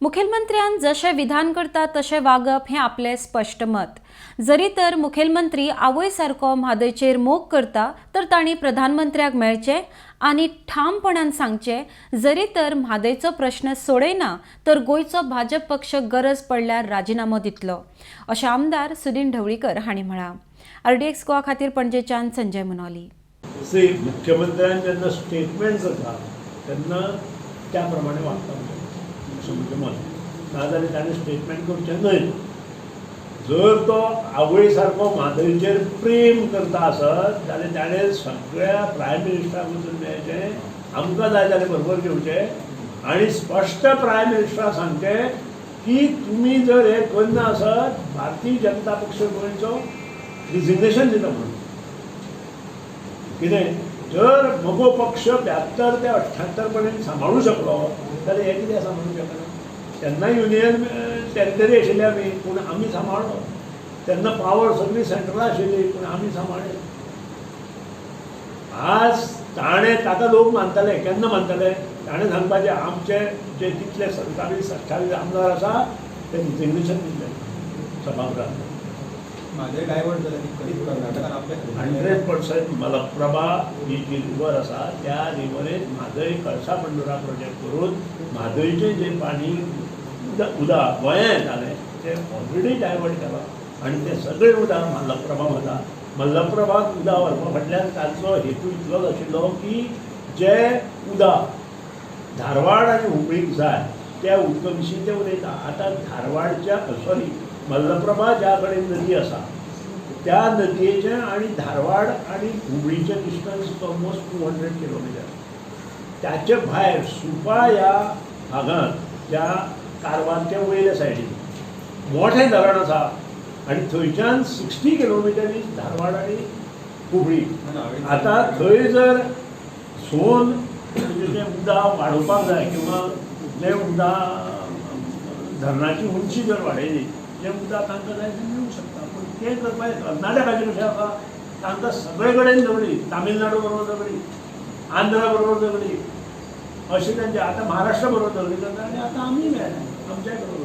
मुखेलमंत्र्यान जशें विधान करता तशें वागप हें आपलें स्पश्ट मत. जरी तर मुखेलमंत्री आवय सारको म्हादयचेर मोग करता तर तांणी प्रधानमंत्र्याक मेळचें आनी ठामपणान सांगचें, जरी तर म्हादयचो प्रश्न सोडयना तर गोंयचो भाजप पक्ष गरज पडल्यार राजिनामो दितलो, अशें आमदार सुदिन ढवळीकर हांणी म्हळां. आरडीएक्स गोवा खातीर पणजेच्यान संजय मुनोली. मुख्यमंत्र्यान जेन्ना स्टेटमेंट करता तेन्ना त्या प्रमाणे वागता अशें म्हजें मत. नाजाल्यार ताणें स्टेटमेंट करचें न्हय. जर तो आवय सारको म्हादयचेर प्रेम करता आसत जाल्यार ताणें सगळ्या प्रायम मिनिस्टराक वचून मेळचें, आमकां जाय जाल्यार बरोबर घेवचें आनी स्पश्ट प्रायम मिनिस्टराक सांगचें की तुमी जर हें करना आसत भारतीय जनता पक्ष गोंयचो रिजिग्नेशन दिता म्हणून. कितें जर मगो पक्ष 72 ते 78 पर्यंत सांबाळूं शकलो जाल्यार हें कितें सांबाळूंक शकना? तेन्ना युनियन टेरिटरी आशिल्ली आमी, पूण आमी सांबाळ्ळो. तेन्ना पावर सगळी सेंट्रला आशिल्ली, पूण आमी सांबाळ्ळें. आज ताणें ताका लोक मानताले. केन्ना मानताले? ताणें सांगपाचें आमचे जे कितले 27 28 आमदार आसा ते रिजिग्नेशन दिल्ले सभागृहांत. 100% मलप्रभा ही जी रिवर आसा त्या रिवरीन म्हादय कळसा पंडुरा प्रोजेक्ट करून म्हादयचें जें पाणी उदक गोंयांत येतालें तें ऑलरेडी डायवर्ट केलां आनी तें सगळें उदक मल्लप्रभा वता. मल्लप्रभाक उदक व्हरपा फाटल्यान ताचो हेतू इतलोच आशिल्लो की जें उदक धारवाड आनी हुबळीक जाय त्या उदका विशीं ते उलयता. आतां धारवाडच्या सॉरी मल्लप्रभा ज्या कडेन नदी आसा त्या नदयेचें आनी धारवाड आनी हुबळीचें डिस्टन्स ऑलमोस्ट 200 किलोमिटर. ताचे भायर सुपा ह्या भागांत ज्या कारवारच्या वयल्या सायडीन मोठें धरण आसा आनी थंयच्यान 60 किलोमिटर is Dharwad आनी हुबळी. आतां थंय जर सोन म्हणजे तें उदक वाडोवपाक जाय किंवा जें उदक धरणाची उंची जर वाडयली जें उदक तांकां जाय तें मेळूंक शकता. पूण तें करपाक कर्नाटकाचें कशें आसा, तांकां सगळे कडेन झगडी, तामिळनाडू बरोबर झगडी, आंध्रा बरोबर झगडी, अशें तांचें. आतां महाराष्ट्रा बरोबर झगडी करता आनी आतां आमी मेळ्ळे आमच्याय बरोबर.